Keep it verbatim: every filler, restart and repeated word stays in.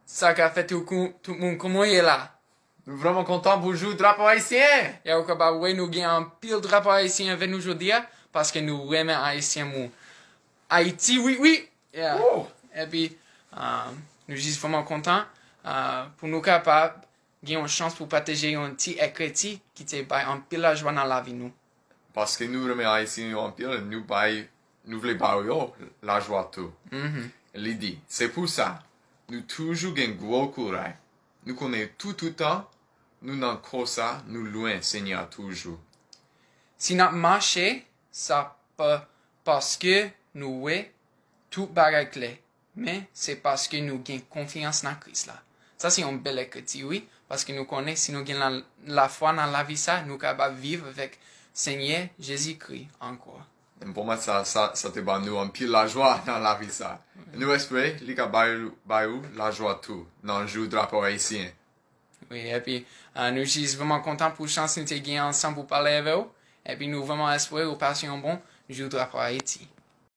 Sa ka fè tout, kou- tout moun kòman w ye la? Nou vrèman kontan pou jou drapo ayisyen! E ou kapab wè nou gen anpil drapo ayisyen avè nou jodi a, paske nou renmen ayisyen moun. Ayiti, wi, wi! Yeah. Oh! Epi, um, nou jis vrèman kontan uh, pou nou kapab gen yon chans pou pataje yon ti ekriti ki te bay anpil lajwa nan lavi nou. Paske nou renmen ayisyen yo anpil, nou bay, nou vle ba yo lajwa tou. Li di, se pou sa, nou toujou gen gwo kouray. Nou konnen tout, tout tan, nou nan kò sa, nou lwen Senyè a toujou. Si n ap mache, sa pa paske nou wè tout bagay klè, men se paske nou gen konfyans nan Kris la. Sa se yon bèl ekriti, wi, paske nou konnen si nou gen la- lafwa nan lavi sa, nou kapab viv avèk Senyè Jezikri ankò. Pou mwen, sa, sa, sa te ba nou anpil lajwa nan lavi sa. Nou espere li ka bay, bay ou lajwa tou nan jou drapo ayisyen. Wi, epi uh, nou jis vrèman kontan pou chans nou te gen ansanm pou pale avè w. Epi nou vrèman espere ou pase yon bon jou drapo Ayiti.